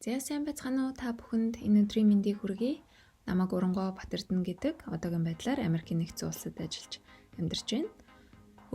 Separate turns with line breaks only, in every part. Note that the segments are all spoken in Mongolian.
За, сайн байцгаана уу, та бүхэнд энэ өдрийн мэндийг хүргэе. Намайг Урангоо Батэрдэн гэдэг. Одоогийн байдлаар Америкийн Нэгдсэн Улсад ажиллаж амьдарч байна.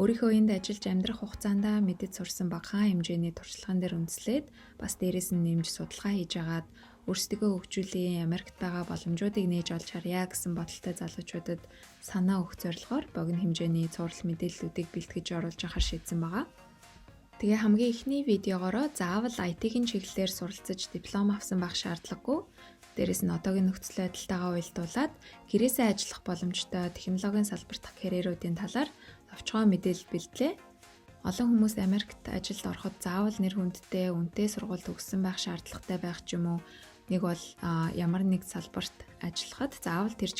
Өөрийнхөө энд ажиллаж амьдрах хугацаанд мэдэж сурсан багахан хэмжээний туршлаган дээр үндэслээд, бас дээрээс нь нэмж судалгаа хийж агаад өөрсдийгөө хөгжүүлээ, Америкт байгаа боломжуудыг нээж олж харъя гэсэн бодолтой залуучуудад санаа өгөх зорилгоор богино хэмжээний цуврал мэдээллүүдийг бэлтгэж оруулж байхаар шийдсэн байгаа. Тэгээ хамгийн эхний видеогоороо заавал IT-ийн чиглэлээр суралцаж диплом авсан байх шаардлагагүй. Дээрээс нь одоогийн нөхцөл байдалтайгаа уялдуулаад гэрээсээ ажиллах боломжтой технологийн салбар дахь карьеруудын талаар товчхон мэдээлэл бэлтлээ. Олон хүмүүс Америкт ажилд ороход заавал нэр хүндтэй, үнэтэй сургууль төгссөн байх шаардлагатай байх ч юм уу, нэг бол ямар нэг салбарт ажиллахад заавал тэр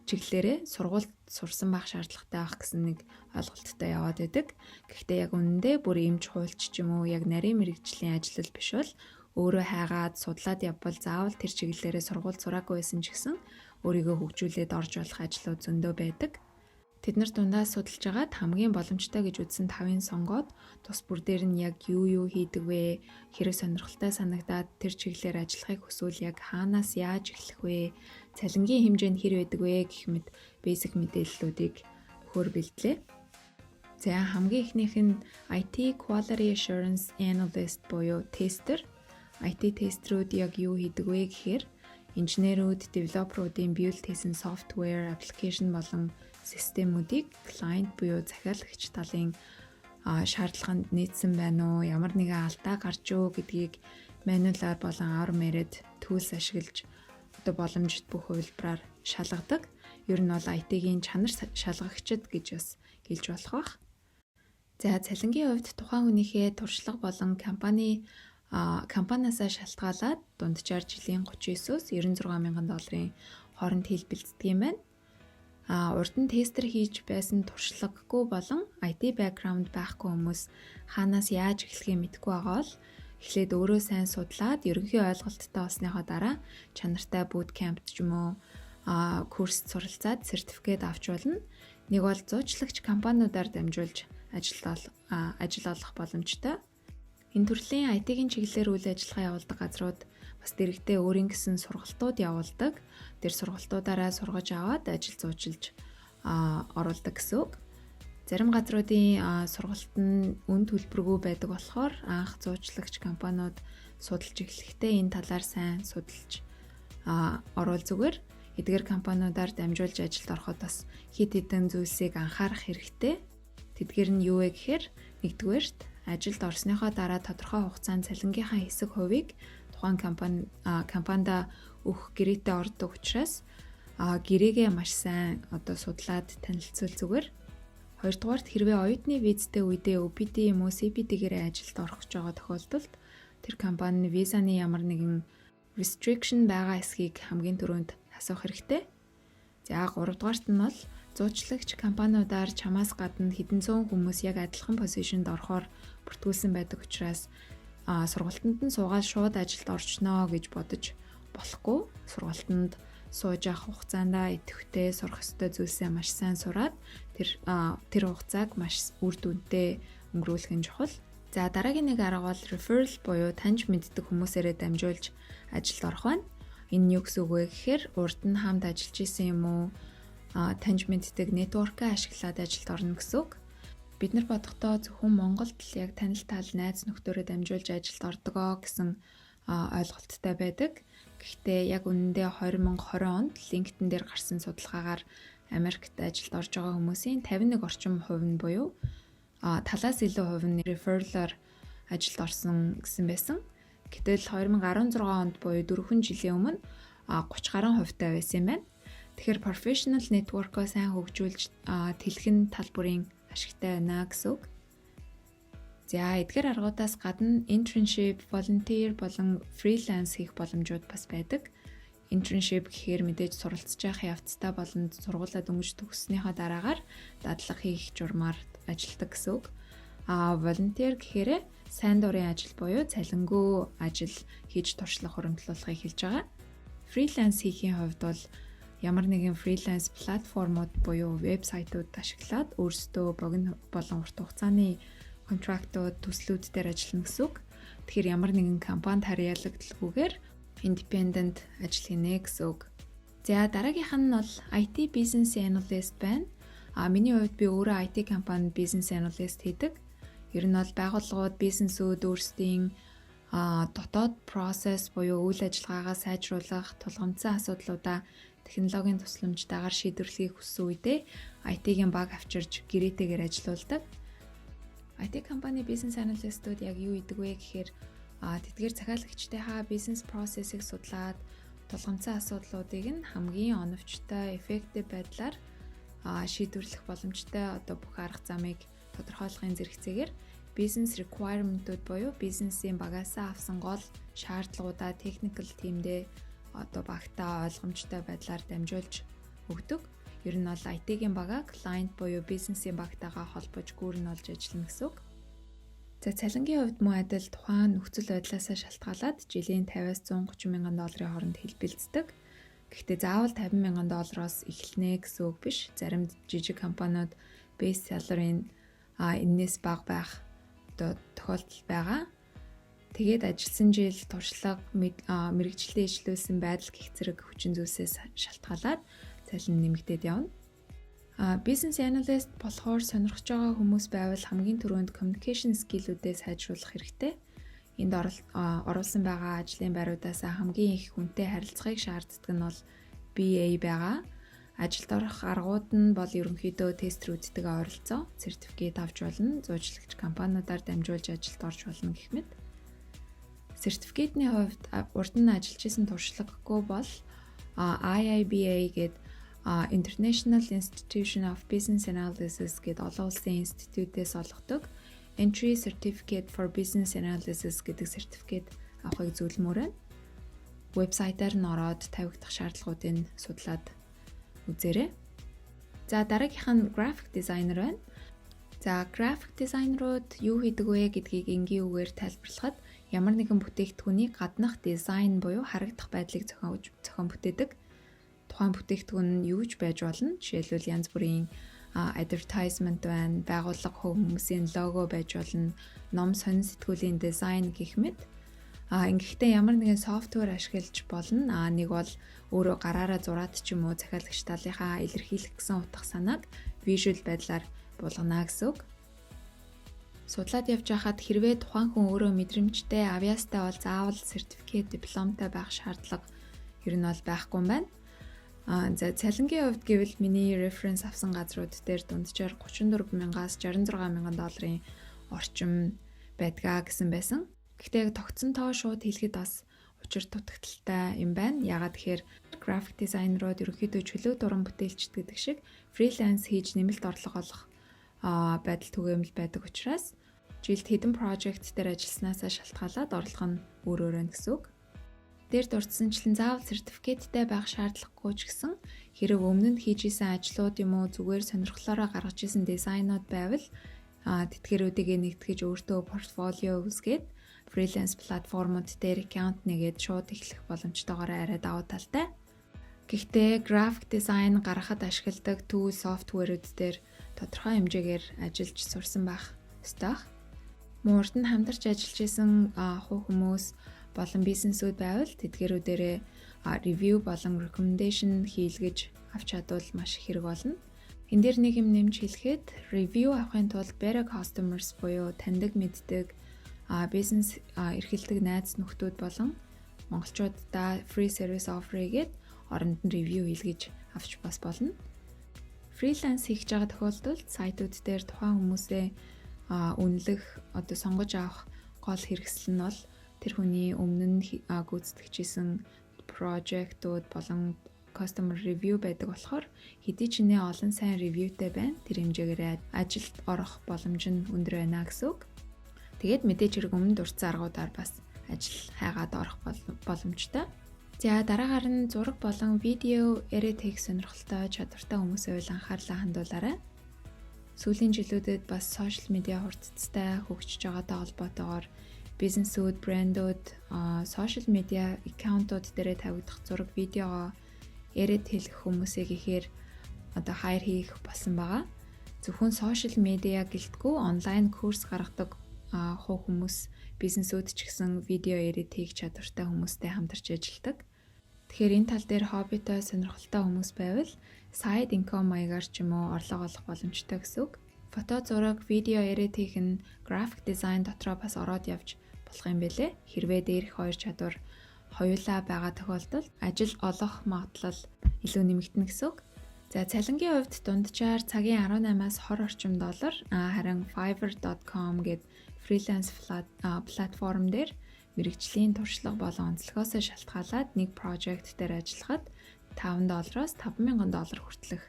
чиглэлээрээ сургуульд сурсан байх шаардлагатай байх гэсэн нэг ойлголттой яваад байдаг. Гэхдээ яг үнэндээ бүр эмч, хуульч ч юм уу, яг нарийн мэргэжлийн ажил биш бол өөрөө хайгаад судлаад явбал заавал тэр чиглэлээрээ сургууль сураагүй байсан ч гэсэн өөрийгөө хөгжүүлээд орж болох ажлууд зөндөө байдаг. Тэд нар дундаас судалж агаад хамгийн боломжтой гэж үзсэн тавыг сонгоод тус бүр дээр нь яг юу юу хийдэг вэ? Хэрэг сонирхолтой санагдаад тэр чиглэлээр ажиллахыг хүсвэл яг хаанаас яаж эхлэх вэ? Цалингийн хэмжээ нь хэр байдаг вэ гэх мэт basic мэдээллүүдийг өгөхөөр бэлтлээ. За, хамгийн эхнийх нь IT Quality Assurance Analyst буюу tester. IT tester үүд яг юу хийдэг вэ гэхээр инженерүүд, developer уудын build хийсэн software, application болон системүүдийг client буюу захиалагч талын шаардлаганд нийцсэн байна уу, ямар нэгэн алдаа гарч юу гэдгийг manual аар болон automated tools ашиглаж одоо боломжит бүх хувилбараар шалгадаг. Ер нь бол IT-ийн чанар шалгагчид гэж бас хэлж болох байх. За, цалингийн хувьд тухайн хүнийхээ туршлага болон компаниасаа шалтгаалаад дунджаар жилийн 39-өөс 96 мянган долларын хооронд хэлбэлздэг юм байна. А урд нь tester хийж байсан туршлагагүй болон IT background байхгүй хүмүүс хаанаас яаж эхлэхээ мэдэхгүй байгаа бол эхлээд өөрөө сайн судлаад ерөнхий ойлголттой болсныхоо дараа чанартай boot camp ч юм уу курст суралцаад сертификат авч болно. Нэг бол зуучлагч компаниудаар дамжуулж ажил олох боломжтой. Энэ төрлийн IT-ийн чиглэлээр үйл ажиллагаа явуулдаг газрууд бас дэргэдээ өөрийн гэсэн сургалтууд явуулдаг. Тэр сургалтуудаараа сургаж аваад ажил зуучилж оруулдаг гэсэн үг. Зарим газруудын сургалт нь үн төлбөргүй байдаг болохоор анх зуучлагч компаниуд судалж эхлэхдээ энэ талаар сайн судалж орвол зүгээр. Эдгээр компаниудаар дамжуулж ажилд ороход бас хэд хэдэн зүйлсийг анхаарах хэрэгтэй. Тэдгээр нь юу вэ гэхээр, нэгдүгээрт, ажилд орсныхоо дараа тодорхой хугацаанд цалингийнхаа хэсэг хувийг тухайн компанид өгөх гэрээтэй ордог учраас гэрээгээ маш сайн одоо судлаад танилцвал зүгээр. Хоёрдугаарт, хэрвээ оюутны визтэй үедээ OPT юм уу CPT-гээрээ ажилд орох гэж байгаа тохиолдолд тэр компани визаны ямар нэгэн restriction байгаа эсэхийг хамгийн түрүүнд асуух хэрэгтэй. За, гуравдугаарт нь бол зуучлагч компаниудаар чамаас гадна хэдэн зуун хүмүүс яг адилхан position д орохоор бүртгүүлсэн байдаг учраас сургалтанд нь суугаад шууд ажилд орчихноо гэж бодож болохгүй. Сургалтанд сууж явах хугацаанд идэвхтэй сурах ёстой зүйлсээ маш сайн сураад тэр хугацааг маш үр дүнтэй өнгөрүүлэх нь чухал. За, дараагийн нэг арга бол referral буюу таньж мэддэг хүмүүсээрээ дамжуулж ажилд орох байна. Энэ нь юу гэсэн үг вэ гэхээр урд нь хамт ажиллаж исэн юм уу, таньж мэддэг network аа ашиглаад ажилд орно гэсэн үг. Бид нар бодохдоо зөвхөн Монголд л яг танил тал, найз нөхдөөрөө дамжуулж ажилд ордогоо гэсэн ойлголттой байдаг. Гэхдээ яг үнэндээ 2020 онд LinkedIn дээр гарсан судалгаагаар Америкт ажилд орж байгаа хүмүүсийн 51 орчим хувь нь буюу талаас илүү хувь нь referral-аар ажилд орсон гэсэн байсан. Гэтэл 2016 онд буюу 4 жилийн өмнө 30 гаруй хувьтай байсан юм байна. Тэгэхээр professional network-оо сайн хөгжүүлж тэлэх нь тал бүрийн ашигтай байна гэсэн үг. За, эдгээр аргуудаас гадна internship, volunteer болон freelance хийх боломжууд бас байдаг. Internship гэхээр мэдээж суралцж явах явцтай болон сургуулиа дөнгөж төгссөнийхөө дараагаар дадлага хийх журмаар ажилладаг гэсэн үг. А volunteer гэхээр сайн дурын ажил буюу цалингүй ажил хийж туршлага хуримтлуулахыг хэлж байгаа. Freelance хийхийн хувьд бол ямар нэгэн freelance платформуд буюу вебсайтууд ашиглаад өөрсдөө богино болон урт хугацааны contract ууд, төслүүд дээр ажиллана гэсэн үг. Тэгэхээр ямар нэгэн компанид харьяалагдалгүйгээр independent ажил хийнэ гэсэн үг. За, дараагийнх нь бол IT business analyst байна. А миний хувьд би өөрөө IT компанид business analyst хийдэг. Ер нь бол байгууллагууд, бизнесүүд өөрсдийн дотоод процесс буюу үйл ажиллагаагаа сайжруулах, тулгамдсан асуудлуудаа технологийн тусламжтайгаар шийдвэрлэхийг хүссэн үедээ IT-ийн баг авчирж гэрээтэйгээр ажилуулдаг. IT компани бизнес analyst-ууд яг юу хийдэг вэ гэхээр тэдгээр захиалагчдынхаа бизнес процессыг судлаад, тулгамдсан асуудлуудыг нь хамгийн оновчтой, effective байдлаар шийдвэрлэх боломжтой одоо бүх арга замыг тодорхойлохын зэрэгцээгээр бизнес requirement-ууд буюу бизнесийн багаасаа авсан гол шаардлагуудаа technical team-дээ, одоо багтаа ойлгомжтой байдлаар дамжуулж өгдөг. Ер нь бол IT-ийн бага client буюу бизнесийн багтаагаа холбож, гүрэн болж ажиллана гэсэн үг. За, цалингийн хувьд мөн адил тухайн нөхцөл байдлаасаа шалтгаалаад жилийн 50-аас 130 мянган долларын хооронд хэлбэлздэг. Гэхдээ заавал 50 мянган доллароос эхэлнэ гэсэн үг биш. Зарим жижиг компаниуд base salary-н энээс бага байх одоо тохиолдол байгаа. Тэгээд ажилласан жил, туршлага, мэргэжлээ ижилүүлсэн байдал гэх зэрэг хүчин зүйлсээс шалтгаалаад цалин нэмэгдээд явна. Бизнес analyst болохоор сонирхож байгаа хүмүүс байвал хамгийн түрүүнд communication skill-үүдээ сайжруулах хэрэгтэй. Энд оруулсан байгаа ажлын байруудаас хамгийн их хүнтэй харилцахыг шаарддаг нь бол BA байгаа. Ажилд орох аргууд нь бол ерөнхийдөө тестерүүдтэйгээ оролцоо, сертификат авч болно, зуучлагч компаниудаар дамжуулж ажилд орж болно гэх мэт. Сертификатны хувьд урд нь ажиллаж исэн туршлагагүй бол IIBA гээд International Institution of Business Analysis гээд олон улсын институтээс олгодог Entry Certificate for Business Analysis гэдэг сертификат авахыг зөвлөмөөр байна. Вебсайтаар нь ороод тавигдах шаардлагуудыг судлаад үзээрэй. За, дараагийнх нь graphic designer байна. За, graphic designer-ууд юу хийдэг вэ гэдгийг энгийн үгээр тайлбарлахад ямар нэгэн бүтээгдэхүүний гаднах дизайн буюу харагдах байдлыг зохион бүтээдэг. Тухайн бүтээгдэхүүн нь юу ч байж болно. Жишээлбэл, янз бүрийн advertisement байна, байгууллага, хүмүүсийн лого байж болно, ном, сонин сэтгүүлийн дизайн гэх мэт. Ингэхдээ ямар нэгэн software ашиглаж болно. Нэг бол өөрөө гараараа зураад ч юм уу захиалагч талынхаа илэрхийлэх гэсэн утга санааг visual байдлаар буулгана гэсэн үг. Судлаад явж байхад хэрвээ тухайн хүн өөрөө мэдрэмжтэй, авьяастай бол заавал сертификат, дипломтой байх шаардлага ер нь бол байхгүй юм байна. За, цалингийн хувьд гэвэл миний reference авсан газрууд дээр дунджаар 34 мянгаас 66 мянган долларын орчим байдгаа гэсэн байсан. Гэхдээ яг тогтсон тоо шууд хэлэхэд бас учир дутагдалтай юм байна. Яагаад тэгэхээр graphic designer-ууд ерөнхийдөө чөлөө дуран бүтээлчд гэдэг шиг freelance хийж нэмэлт орлого олох байдал түгээмэл байдаг учраас жилд хэдэн project дээр ажилласнаасаа шалтгаалаад орлого нь өөр өөр байна гэсэн үг. Дээр дурдсанчлан заавал сертификаттай байх шаардлагагүй ч гэсэн хэрэг өмнө нь хийж исэн ажлууд юм уу, зүгээр сонирхлоороо гаргаж исэн дизайнууд байвал тэдгэрүүдийг нэгтгэж, өөртөө портфолио үүсгээд, freelance платформуд дээр account нээгээд шууд эхлэх боломжтойгоор арай давуу талтай. Гэхдээ graphic design гаргахад ашигладаг tool software-үүд дээр тодорхой хэмжээгээр ажиллаж сурсан байх ёстой. Мөн урд нь хамтарч ажиллаж исэн хувь хүмүүс болон бизнесүүд байвал тэдгэрүүдээрээ review болон recommendation хийлгэж авч чадвал маш их хэрэг болно. Энэ дээр нэг юм нэмж хэлэхэд review авахын тулд better customers буюу таньдаг мэддэг бизнес эрхэлдэг найз нөхдүүд болон монголчуудаа free service offer хийгээд оронд нь review хийлгэж авч бас болно. Freelance хийж байгаа тохиолдолд сайтууд дээр тухайн хүмүүсээ үнэлэх, одоо сонгож авах гол хэрэгсэл нь бол тэр хүний өмнө нь гүйцэтгэж исэн project-ууд болон customer review байдаг болохоор хэдий ч нэ олон сайн review тэй байна. Тэр хэмжээгээр ажилд орох боломж нь өндөр байна гэсэн үг. Тэгээд мэдээж хэрэг өмнө дурдсан аргуудаар бас ажил хайгаад орох боломжтой. За, дараагаар нь зураг болон видео edit хийх сонирхолтой, чадвартай хүмүүс байвал анхаарлаа хандуулаарай. Сүүлийн жилүүдэд бас social media хурдцтай хөгжиж байгаатай холбоотойгоор бизнесүүд, брэндүүд social media account-ууд дээрээ тавигдах зураг, видеого edit хийх хүмүүсийг ихээр одоо hire хийх болсон байгаа. Зөвхөн social media гэлтгүй онлайн курс гаргадаг Хувь хүмүүс, бизнесүүд ч гэсэн видео edit хийх чадвартай хүмүүстэй хамтарч ажилладаг. Тэгэхээр энэ тал дээр хоббитой, сонирхолтой хүмүүс байвал side income маягаар ч юм уу орлого олох боломжтой гэсэн үг. Фото зураг, видео edit хийх нь graphic design дотроо бас ороод явж болох юм бэлээ. Хэрвээ дээрх хоёр чадвар хоёулаа байгаа тохиолдолд ажил олох магадлал илүү нэмэгдэнэ гэсэн үг. За, цалингийн хувьд дунджаар цагийн 18-аас 20 орчим доллар, харин Fiverr.com гээд freelance платформ дээр мэргэжлийн туршлага болон онцлогоос шалтгаалаад нэг project дээр ажиллахад 5 доллароос 5000 доллар хүртэлх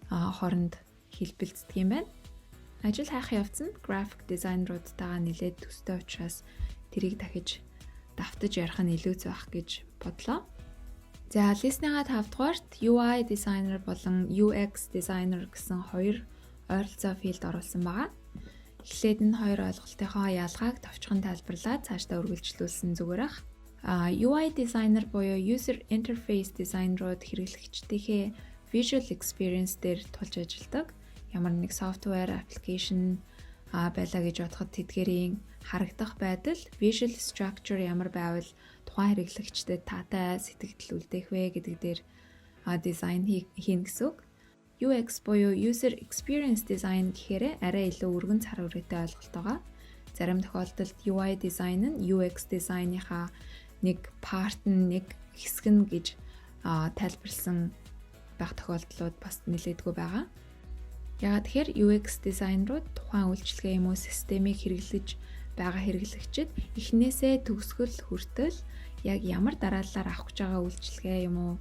хооронд хэлбэлздэг юм байна. Ажил хайх явц нь graphic designer-уудтайгаа нэлээд төстэй учраас тэрийг дахиж давтаж ярих нь илүү байх гэж бодлоо. За, list-ийнхаа 5 дугаарт UI designer болон UX designer гэсэн хоёр ойролцоо field оруулсан байгаа. Эхлээд энэ хоёр ойлголтынхоо ялгааг товчхон тайлбарлаад цаашдаа үргэлжлүүлсэн зүгээр ах. UI designer буюу user interface designer-ууд хэрэглэгчдийнхээ visual experience дээр тулж ажилладаг. Ямар нэг software application байлаа гэж бодоход тэдгэрийн харагдах байдал, visual structure ямар байвал тухайн хэрэглэгчдэд таатай сэтгэгдэл үлдээх вэ гэдэг дээр дизайн хийнэ гэсэн үг. UX буюу user experience design гэхээр арай илүү өргөн цар хүрээтэй ойлголт байгаа. Зарим тохиолдолд UI design нь UX дизайныхаа нэг part нь, нэг хэсэг нь гэж тайлбарлсан байх тохиолдлууд бас нэлээдгүй байгаа. Яагаад тэгэхээр UX дизайнерууд тухайн үйлчилгээ юм уу системийг хэрэглэж байгаа хэрэглэгчид эхнээсээ төгсгөл хүртэл яг ямар дарааллаар авах гэж байгаа үйлчилгээ юм уу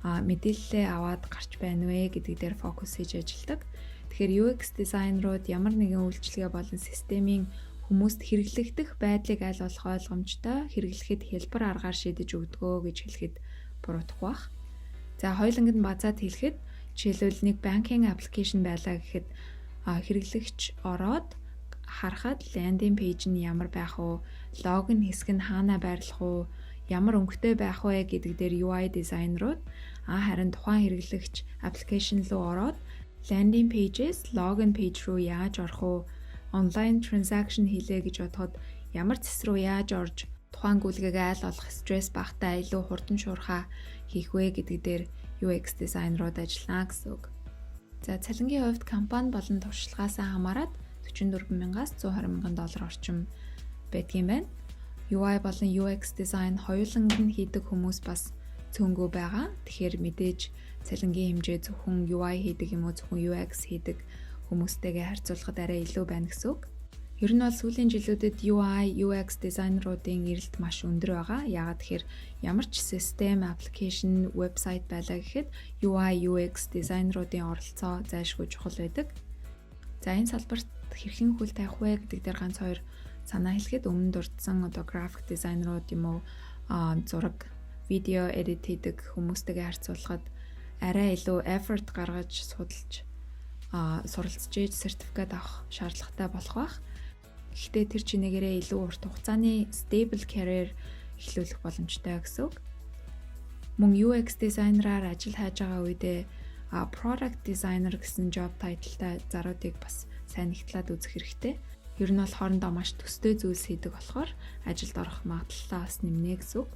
мэдээллээ аваад гарч байна вэ гэдэг дээр фокус хийж ажилладаг. Тэгэхээр UX дизайнерууд ямар нэгэн үйлчилгээ болон системийн хүмүүст хэрэглэгдэх байдлыг аль болох ойлгомжтой, хэрэглэхэд хялбар аргаар шийдэж өгдөгөө гэж хэлэхэд буруудахгүй бах. За, хоёуланг нь базаад хэлэхэд, жишээлбэл, нэг banking application байлаа гэхэд хэрэглэгч ороод харахад landing page нь ямар байх вэ, login хэсэг нь хаана байрлах уу, ямар өнгөтэй байх вэ гэдэг дээр UI дизайнерууд, харин тухайн хэрэглэгч application руу ороод landing page-с login page руу яаж орох уу, онлайн transaction хийлээ гэж бодоход ямар цэс рүү яаж орж тухайн гүйлгээгээ аль болох стресс багатай, илүү хурдан шуурхаа хийх вэ гэдэг дээр UX дизайнерууд ажиллана гэсэн үг. За, цалингийн хувьд компани болон туршлагаас хамаарат 44 мянгаас 120 мянган доллар орчим байдгийн байна. UI болон UX дизайн хоёуланг нь хийдэг хүмүүс бас цөөнгүй байгаа. Тэгэхээр мэдээж цалингийн хэмжээ зөвхөн UI хийдэг юм уу, зөвхөн UX хийдэг хүмүүстэйгээ харьцуулахад арай илүү байна гэсэн үг. Ер нь бол сүүлийн жилүүдэд UI, UX дизайнеруудын эрэлт маш өндөр байгаа. Яагаад тэгэхээр ямар ч систем, application, вебсайт байлаа гэхэд UI, UX дизайнеруудын оролцоо зайлшгүй чухал байдаг. За, энэ салбарт хэрхэн хөл тавих вэ гэдэг дээр ганц хоёр санаа хэлэхэд, өмнө дурдсан одоо график дизайнерууд юм уу, зураг, видео edit хийдэг хүмүүстэйгээ харьцуулахад арай илүү effort гаргаж судалж, суралцж ээж сертификат авах шаардлагатай болох байх. Гэхдээ тэр чинээгээрээ илүү урт хугацааны stable career эхлүүлэх боломжтой гэсэн үг. Мөн UX дизайнераар ажил хайж байгаа үедээ product designer гэсэн job title-тай заруудыг бас сайн нэгтлээд үзэх хэрэгтэй. Ер нь бол хоорондоо маш төстэй зүйлс хийдэг болохоор ажилд орох магадлалаа бас нэмнэ гэсэн үг.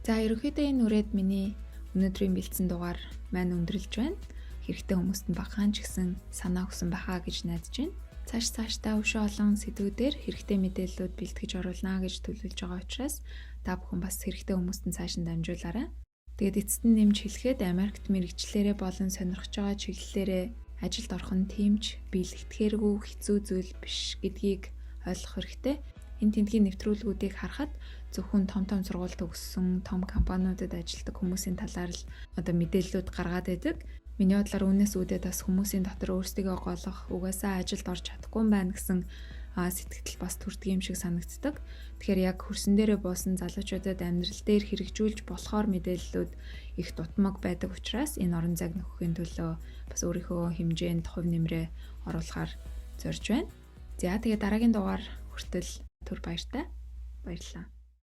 За, ерөнхийдөө энэ хүрээд миний өнөөдрийн бэлдсэн дугаар маань өндөрлөж байна. Хэрэгтэй хүмүүст нь багахан ч гэсэн санаа өгсөн байхаа гэж найдаж байна. Цааш цаашдаа өшөө олон сэдвүүдээр хэрэгтэй мэдээллүүд бэлтгэж оруулнаа гэж төлөвлөж байгаа учраас та бүхэн бас хэрэгтэй хүмүүст нь цааш нь дамжуулаарай. Тэгээд эцэст нь нэмж хэлэхэд, Америкт мэргэжлээрээ болон сонирхож байгаа чиглэлээрээ ажилд орох нь тийм ч биелэгдэхээргүй хэцүү зүйл биш гэдгийг ойлгох хэрэгтэй. Энэ тэндхийн нэвтрүүлгүүдийг харахад зөвхөн том том сургууль төгссөн, том компаниудад ажилладаг хүмүүсийн талаар л одоо мэдээллүүд гаргаад байдаг. Миний бодлоор үүнээс үүдээд бас хүмүүсийн дотор өөрсдийгөө голох, угаасаа ажилд орж чадахгүй юм байна гэсэн сэтгэгдэл бас төрдөг юм шиг санагддаг. Тэгэхээр яг хөрсөн дээрээ буусан залуучуудад амьдрал дээр хэрэгжүүлж болохоор мэдээллүүд их дутмаг байдаг учраас энэ орон зайг нөхөхийн төлөө бас өөрийнхөө хэмжээнд хувь нэмрээ оруулахаар зорж байна. За, тэгээ дараагийн дугаар хүртэл түр баяртай. Баярлалаа.